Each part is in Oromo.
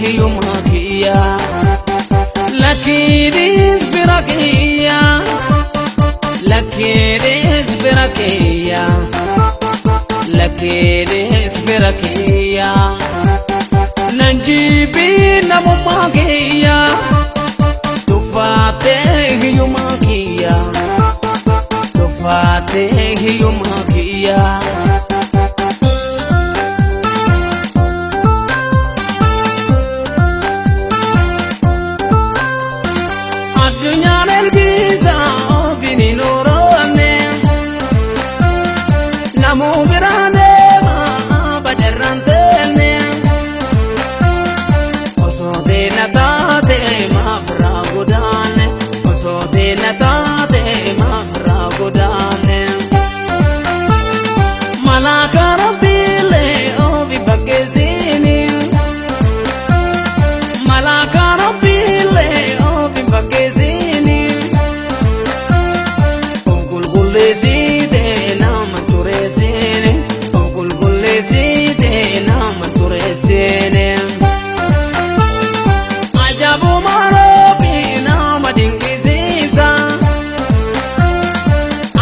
hiyyummaa kiyya. Lakkiinis bira kiyya. Lakkiinis bira kiyya. Lakkiinis bira kiyya. Nanjibii namummaa kiyya. Tuffaatee hiyyummaa kiyya. Tuffaatee hiyyummaa kiyya. Addunyaan ergisa ofiin hin oroonne. Namuu biraan deema badarraan teenne. Osoo teena taate maaf irraa godaanne. Osoo teena taate maaf irraa godaanne. Malaaka rabbiilee ofi bakkeessini. Malaaka rabbiilee ofi bakkeessini. Of qulqulleessite nama tureessine. Of qulqulleessite nama tureessine. Ajaa'ibuma rabbi nama dinqisiisa.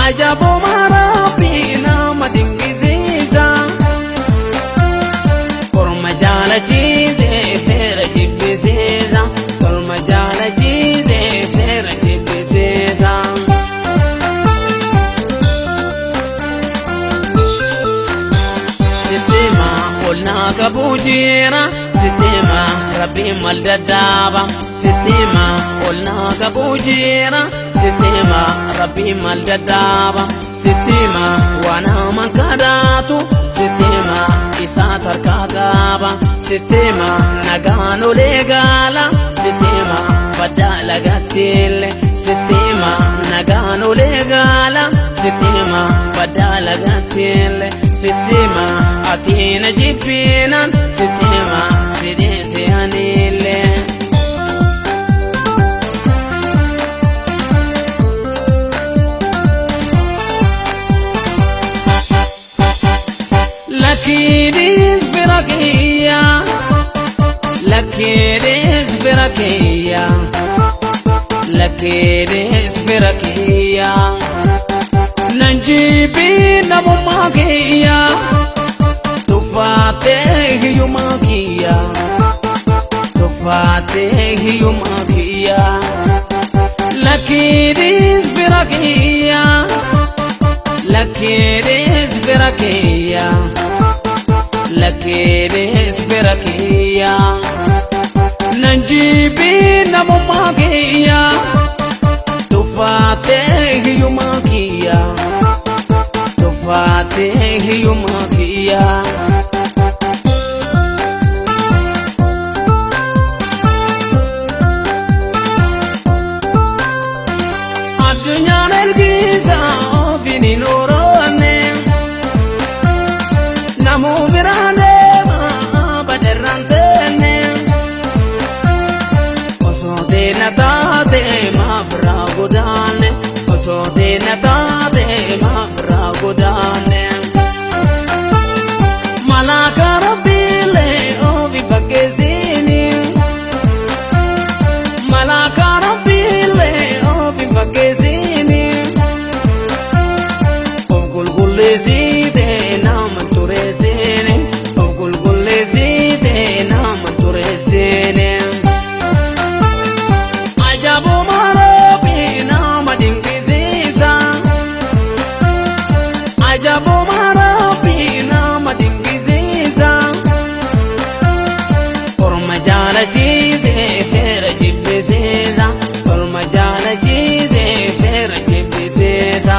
Ajaa'ibuma rabbi nama dinqisiisa. Korma jaalachiise seera jibbisiisa. Korma jaalachiise seera jibbisiisa. Sittima olnaa qabu jira. Sittima rabbiin mal daddaaba. Sittima olnaa qabu jira. Sittima rabbiin mal daddaaba. Sittima waan hamaan kadhaatu. Sittima isaa tarkaa qaba. Sittima nagaan olee gaala. Sittima baddaa lagattiille. Sittima nagaan olee gaala. Sittima baddaa lagattiille. Sittima ati na jibbiinan. Sittima sidheese anillee. Lakkiinis bira kiyya. Lakkiinis bira kiyya. Lakkiinis bira kiyya. Nanjibii namummaa kiyya. Tuffaatee hiyyummaa kiyya. Tuffaatee hiyyummaa kiyya. Lakkiinis bira kiyya. Lakkiinis bira kiyya. Lakkiinis bira kiyya. Nanjibii namummaa kiyya. Tuffaatee hiyyummaa kiyya. Tuffaatee hiyyummaa kiyya. Addunyaan ergisa ofiin hin oroonne. Namuu biraan deema badarraan teenne. Osoo teena taate maaf irraa godaanne. Osoo teena taate maaf irraa godaanne. Malaaka rabbiilee ofi bakkeessini. Malaaka rabbiilee ofi bakkeessini. Of qulqulleessite nama tureessine. Of qulqulleessite nama tureessine. Ajaa'ibuma rabbi nama dinqisiisa. Ajaa'ibuma rabbi nama dinqisiisa. Korma jaalachiise seera jibbisiisa. Korma jaalachiise seera jibbisiisa.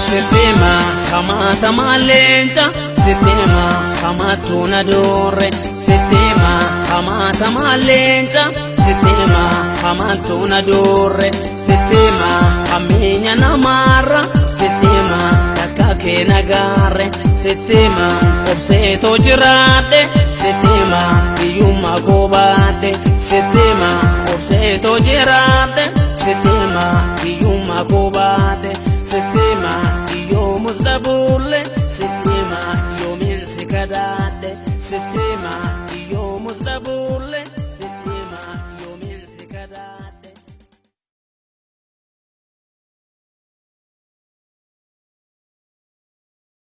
Sittima hamaatamaa leenca. Sittima hamaatu na doorre. Sittima hamaatamaa leenca. Sittima hamaatu na doorre. Sittima hammeenya namaarra. Sittima takka kee nagaarre. Sittima obseetoo jiraadhe. Sittima hiyyummaa koo baadhe. Sittima obseetoo jiraadhe. Sittima hiyyummaa koo baadhe. Sittima hiyyoomus dhabuulle. Sittima. Sitti hima yoomiin si kadaadhe, sitti hima yoomus dhabuulle.